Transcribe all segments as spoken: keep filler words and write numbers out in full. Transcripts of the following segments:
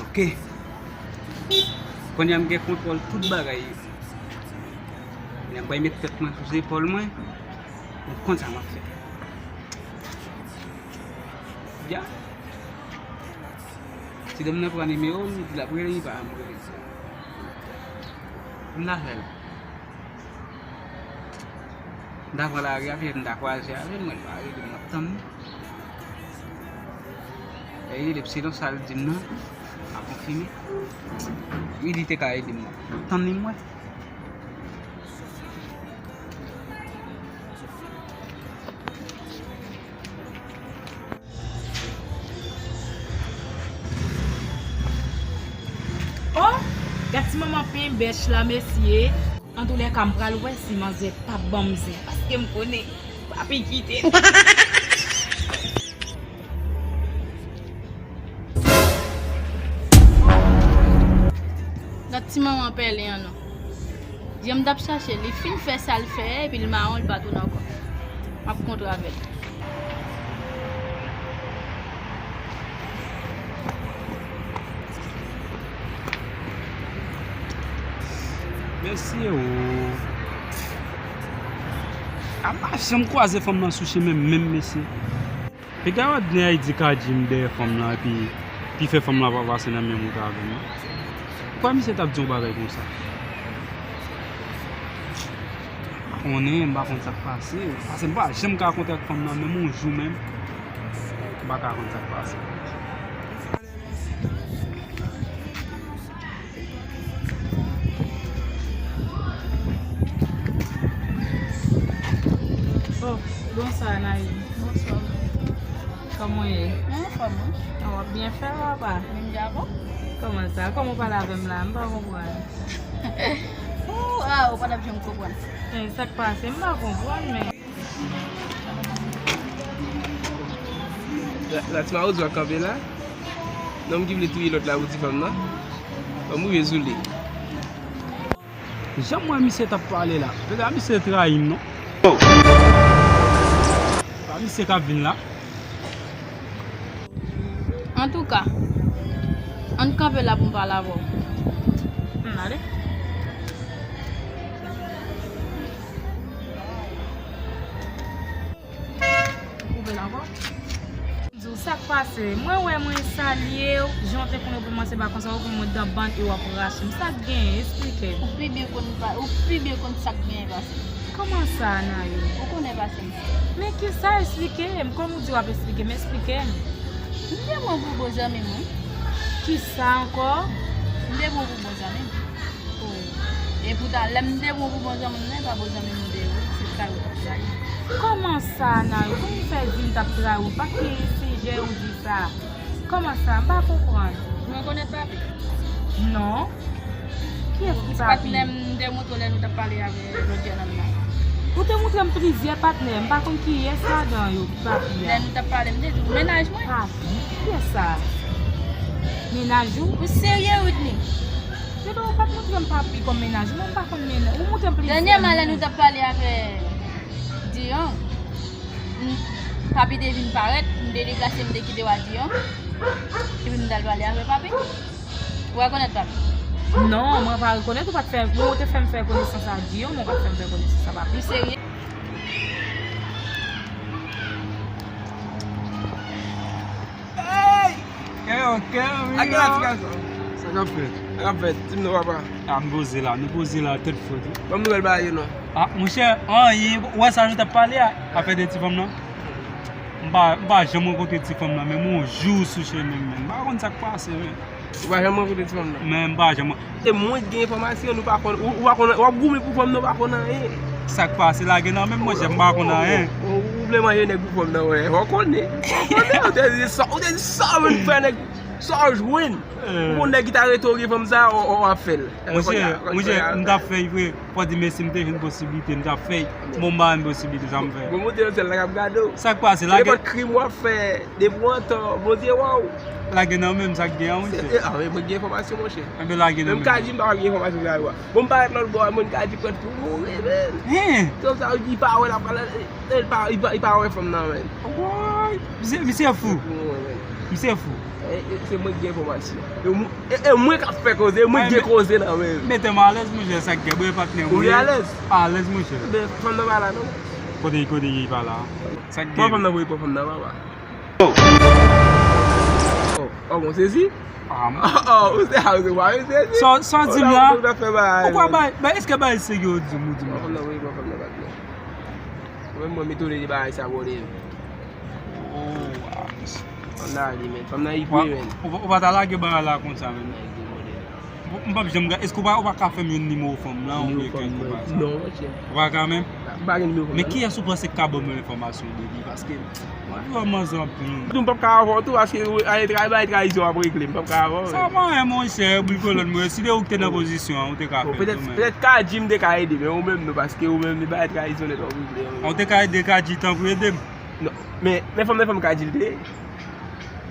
Ok. Kounye a m gen kontwòl tout bagay. Kounye a m pral met tèt mwen sou zepòl mwen. M konn sa m ap fè. Ya. Ti dam nan pran nimewo m, li di l ap rele, li pa janm rele. M ta fè l. M ta pran lari a, pitit m ta kwaze avè l, mwen l pa rele m, m ap tann li. Lè li rele m, selon sa l di m nan, m a konfime. Wi, li te ka ede m nan. M ap tann li, mwen. Oh, gad ti manman pen bèch la, mesye. Antoulèka, m pral wè si manzè p ap ban m zen, paske m konnen papi kite. Gad ti manman pèlen an non. Jan m t ap chache l, li fin fè sa l fè, epi l mawon, li pa tounen ankò. M ap kontre avè l. Mesye o. A m pa janm kwaze fanm nan sou chemen m menm, mesye. Piga wòdnè a di ka di m dèyè fanm lan epi, epi fè fanm lan pa pase nan menm wout avè m nan. Ou kwè misye t ap di yon bagay konsa? M pa konnen, m pa konn sa k pase. Paske m pa janm ka kontre ak fanm nan menm yon jou menm. M pa ka konn sa k pase. Oh, bonswa, Anaï. Bonswa. Kòman w ye? Mwen anfòm, wi. Ah, w ap byen fè, papa. Menm jan avè w? Kòman sa? Kòman w pale avè m la? M pa konprann. Ou, ah, ou pa t ap janm konprann. Eh, sa k pase? M pa konprann, men. La, la ti mawozo a kanpe la. Nonm ki vle touye lòt la pou ti fanm nan. Ban m rive sou li. Jan m wè misye t ap pale la. Pega misye trayi m non. Pa misye k ap vin la. Antouka, ann kanpe la pou m pale avè w. Ann ale. Ou bèl ankò. M di w sa k pase. Mwen wè mwen salye w, jan w te konnen w pou mwen se pa konsa, ou konn mwen dan bann e w ap rache m. Sa k genyen? Esplike m. Ou pi byen konn pa, ou pi byen konn sa k genyen pase m. Kòman sa, Nayou? Ou konnen pase m. Men kisa? Esplike m. Kòm ou di w ap esplike m, esplike m. M te pran w pou bon zanmi m, wi. Kisa ankò? M te pran w pou bon zanmi m. Oh. Epoutan, lè m te pran w pou bon zanmi m nan, e pa bon zanmi m ou te ye, wi. Se trayi w t ap trayi. Kòman sa, Nayou? Kòman w fè di m t ap trayi w? Pa ki sijè ou di sa? Kòman sa? M pa konprann. Ou rekonèt papi? Non. Kiyès ki papi? Patnè m, m te montre w lè nou t ap pale avè lòt jènòm nan. Ou te montre m plizyè patnè, m pa konn kiyès ladan yo ki papi a. Lè nou t ap pale, m te di w, mennaj mwen. Papi? Kiyès sa? Mennaj ou? Ou serye, Whitney? Depi ou pa t montre m papi kòm mennaj ou, mwen m pa konn mennaj. Ou montre m plizyè moun. Dènyèman, lè nou t ap pale avè Dion, m, papi te vin parèt, m te deplase, m te kite w a Dion, epi m t al pale avè papi. Ou rekonèt papi? Non, mwen pa rekonèt, ou pa t fè, bon, ou te fè m fè konesans a Dion, men ou pa t fè m fè konesans a papi. Ou serye? Hey! Kè yo, kè yo, wi. Sa k ap fèt? Sa k ap fèt? Di m non, papa. A, m poze la, nou poze la, tèt frèt, wi. Ban m nouvèl bagay yo, non. A, monchè, anyen, ou wè sa nou t ap pale a, afè de ti fanm nan? M pa, m pa janm rankontre ti fanm nan, menm yon jou sou chemen m, menm. M pa konn sa k pase, men. Ou pa janm rankontre ti fanm nan? Men m pa janm. Se mwen ki gen enfòmasyon, nou pa konn, ou, ou pa konn, w ap goumen pou fanm nan, ou pa konn anyen. Sa k pase, lage nan men m, monchè, m pa konn anyen. Ou, ou, ou vle manje nèg pou fanm nan, wè, w konnen. W konnen, ou te di sa, ou te di sa, ou vin fè nèg. Sa w jwenn? Pou nèg ki ta rete w gen fanm sa, w ap fè l. Monchè, monchè, m t ap fè l vre. Fò di mèsi, m te jwenn posiblite, m t ap fè l. Bon, m pa jwenn posiblite, sa m fè. Bon, Bondye nan syèl la k ap gade w. Sa k pase? Lage. Se nenpòt krim w ap fè, depi w antò, Bondye wè w. Lage nan men m, sa k gen an, monchè. Ah, men mwen gen enfòmasyon, monchè. Enben, lage nan men m. Menm ka di m pa gen enfòmasyon sa yo a. Bon, m parèt lòt bò a, mwen ka di prèt pou mouri, men. Hen! Kòm sa, li pa wè l ap pale. Li pa, li pa, li pa wè fanm nan, men. Woy! Misye, misye fou. Misye fou. E, e, se mwen ki gen enfòmasyon. E, mwen- e, e mwen k ap fè koze, e mwen ki gen koze nan men. Mete m alèz, monchè, sa k gen, bwe patnè. Ou gen alèz? Alèz, monchè. Men fanm nan pa la, non. Kote, kote li pa la? Sa k gen? Pran fanm nan, pran fanm nan, papa. Oh, oh, bon, sezi? Ah, m- Oh, oh, ou se, ah, ou se, ou se sezi? Sa, sa w di m la? Ou pa bay, bay, èske bay serye w di m, ou di m la? Pran fanm nan, pran fanm nan, patnè. Mwen, mwen, m etone de bagay sa, bro, de. Oh, ah, mesye. Fanm nan ale, men. Fanm nan ipre, men. Ou pa, ou pa ta lage bagay la konsa, men. Fanm nan ipre, bro, de. M p ap janm gade. Èske ou pa, ou pa ka fè m yon nimewo fanm nan, oubyen kèk bagay sa? Non, monchè. Ou pa ka menm? M pa gen nimewo fanm nan. Men kiyès ou panse k ka ban m enfòmasyon de li? Paske, mwen, vrèman, zanmi. Tou, m p ap ka avè w tou, paske, ale, travay, bay trayizon ap regle, m p ap ka avè w. Sa mwen, monchè, brikolòn, mwen, si de ou ki te nan pozisyon an, ou te ka fè l tou, men. Petèt, petèt Kadji m te ka ede, men ou menm non, paske ou menm, li bay trayizon nèt, w ap regle. Ou te ka ede Kadji, tanpri ede m. Non, men, men fanm nan, fanm Kadji l te ye.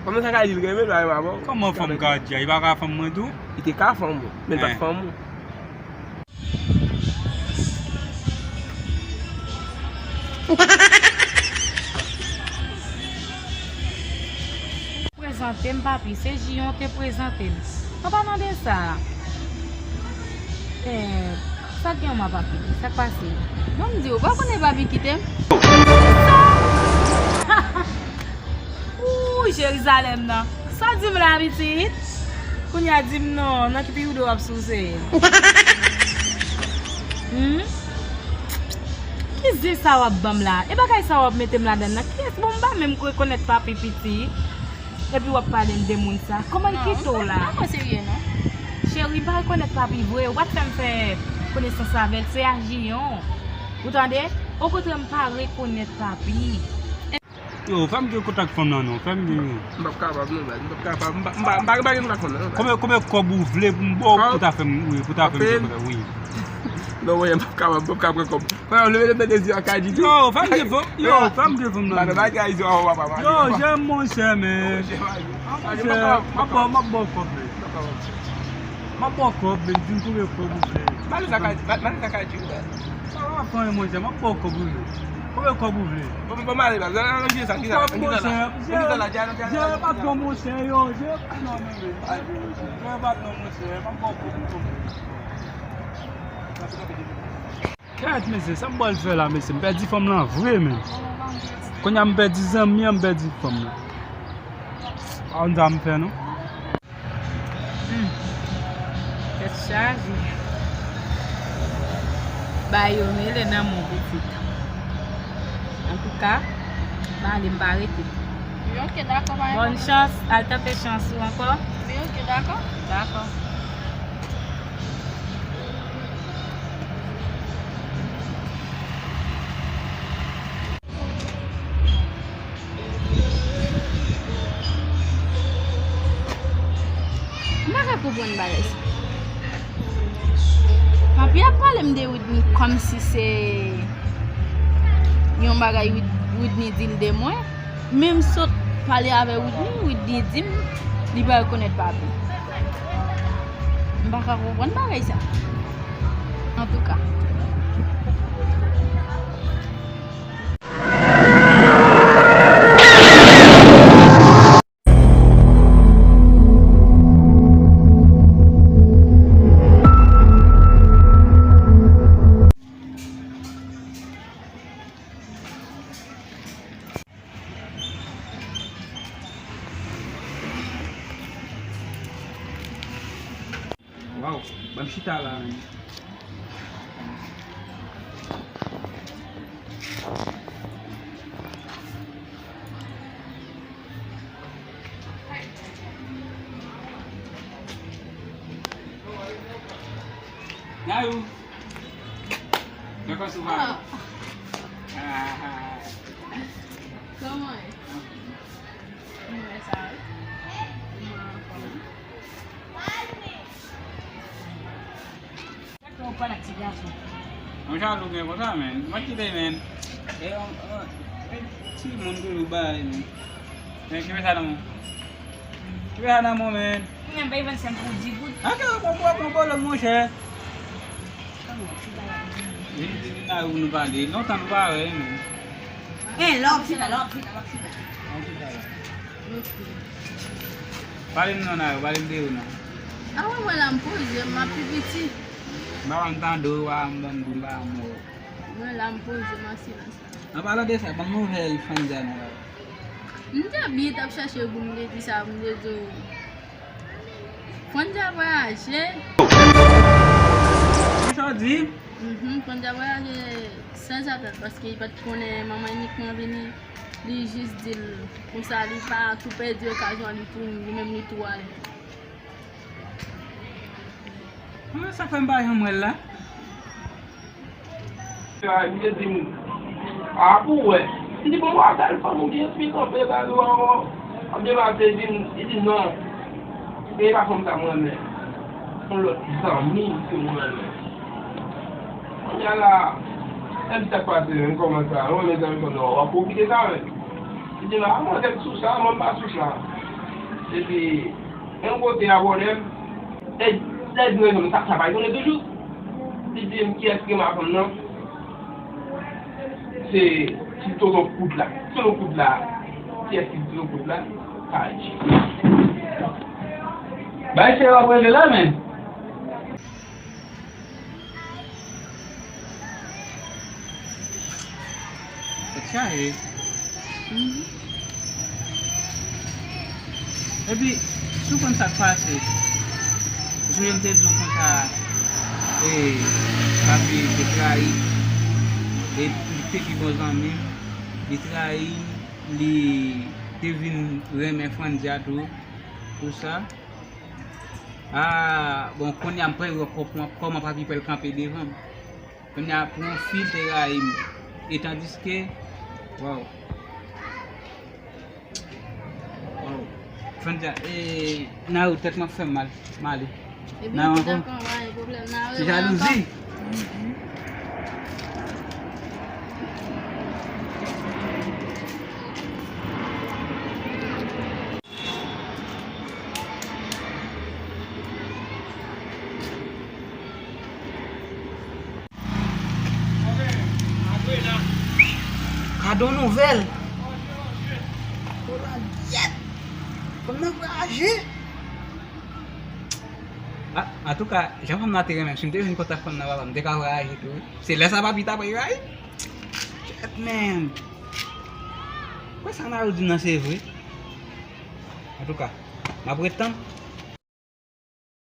Fanm nan, sa Kadji l renmen, l pa renmen avè w. Kòman fanm Kadji a? Li pa ka fanm mwen tou? Li te ka fanm ou, men l pa t fanm ou. Prezante m, papi. Se Jiyon te prezante m. An palan de sa, eh, sa k gen, ma papi? Sa k pase? Ban m di w, ou pa konnen papi kite m? Kisa? Ooh, Jerizalèm nan. Sa w di m la, pitit? Kounye a di m non, nan ki piwoudo w ap souse? Hmm? Ki zen sa w ap ban m la? E bagay sa w ap mete m ladann nan? Kiyès? Bon, m pa menm rekonèt papi, pitit. Epi w ap pale m de moun sa. Kòman l kite w la? Non, non, mwen serye, non. Cheri, m pa rekonèt papi vre. Ou pa t fè m fè konesans avè l. Se a Jiyon. Ou tande? Okontrè, m pa rekonèt papi. Yo, fè m gen kontak fanm nan non, fè m gen yon. M p ap kapab non, baz. M p ap kapab. M pa, m pa, m pa, m pa gen kontak fanm nan non, baz. Konbyen, konbyen kòb ou vle pou m ba w pou ta fè m, wi, pou ta fè m gen kontak, wi. Non, mwen, m p ap kapab, m p ap kapab pran kòb. Frè, leve, leve de zye a Kadji tou. Yo, fè m gen fanm, yo, fè m gen fanm nan. Yo, jèm monchè, men. Monchè, m ap ba w, m ap ba w kòb, men. M ap ba w kòb, men. Di m konbyen kòb ou vle. Mande sa Kadji, mande sa Kadji, wi. Sa va fè, monchè, m ap ba w kòb ou vle. Konbyen kòb ou vle? Bon, bon, bon, mande la. Kòb, monchè, jere patnò, monchè, yo, jere patnò, men, men. Jere patnò, monchè, m ap ba w kòb ou vle. Kèt, mesye, sa m pral fè la, mesye? M pèdi fanm lan vre, men. Kounye a m pèdi zanmi an, m pèdi fanm lan. Pa konn sa m fè, non. Hmm. Tèt chaje. Bagay yo mele nan men w, pitit. Antouka, m ale, m pa rete. Wi, ok, dakò, pa gen pwoblèm. Bòn chans, al tante chans ou ankò. Wi, ok, dakò. Dakò. M pa ka konprann bagay sa. Papi ap pale m de Whitney kòmsi se yon bagay Whit-, Whitney di l de mwen. Men m sot pale avè Whitney, Whitney di m li pa rekonèt papi. M pa ka konprann bagay sa. Antouka. Waw, ban m chita la, men. Nayou. Mwen panse w pa. Ah. Ah. Kòman e? Mwen sa, wi. Mwen. Mwen jalou gen konsa, men. Mwen kite, men. E, yon, yon, yon ti moun toujou bay, men. Men, kenbe sa nan men w. Kenbe sa nan men w, men. Mwen bay vennsenk pou di goud. Anke, bon, bon, bon, bon, monchè. Vin, vin, vin la, nou pale. Lontan nou pa wè, men. En, lòk, chita, lòk, chita, lòk, chita. Pale m non, Nayou, pale m de ou non. A, mwen, mwen la, m poze, m ap pi piti. M pa konn tande w, a, m ban m di m pa mò. Mwen la, m poze, m an silans. An palan de sa, ban m nouvèl Frandja non. M te byen t ap chache pou m te di sa, pou m te di w. Frandja vwayaje. Kisa w di? Mhm, Frandja vwayaje san atann, paske li pa t konnen manman inikman vini. Li jis di l konsa, li pa tou pèdi okazyon li tou, li menm li tou ale. Ah, sa fè m pa janm wè l la. Li te di m, "A, pou w wè." M di, "Bon, w ap al fanm ou byen fi kanpe ba nou ankò." Ap debate, li di m, li di, "Non, se pa fanm sa mwen renmen. Yon lòt zanmi ke mwen renmen." Kounye a la, m di, "Sa k pase menm? Kòman sa? Mwen renmen zanmi fanm nan, w ap pwofite sa menm." Li di m, "A, mwen tèt sou sa, mwen pa sou sa." Epi, yon kote a pwoblèm, e, lè l vin wè m, sa, sa pa retounen toujou. Li di m, "Kiyès ki renmen fanm nan?" Se ti tonton kout la. Tonton kout la. Kiyès ki tonton kout la? Kaj. Bay se w ap regle la, men. Tèt chaje. Mhm. Epi, si w konn sa k pase, ou sonje m te di w konsa, e, papi te trayi, e, li te pi bon zanmi m, li trayi m, li te vin renmen Frandja tou, pou sa. Ah, bon, kounye a m prè wè kò-, kòman papi pral kanpe devan m. Kounye a pou yon fi l te rayi m. E tandiske, waw. Waw. Frandja, e, Nayou, tèt mwen ap fè m mal. M ale. Epi, Nayou, ankò? Dakò, pa gen pwoblèm. Nayou, se jalouzi. Gade yon nouvèl. Kolangyèt. Fanm nan vwayaje. A, antouka, jan fanm nan te renmen m, si m te vin kontak fanm nan, papa, m te ka vwayaje tou wi. Se lè sa papi ta pral rayi. Shit, man. Kwè sa Nayou di m nan se vre. Antouka, m ap ret tann.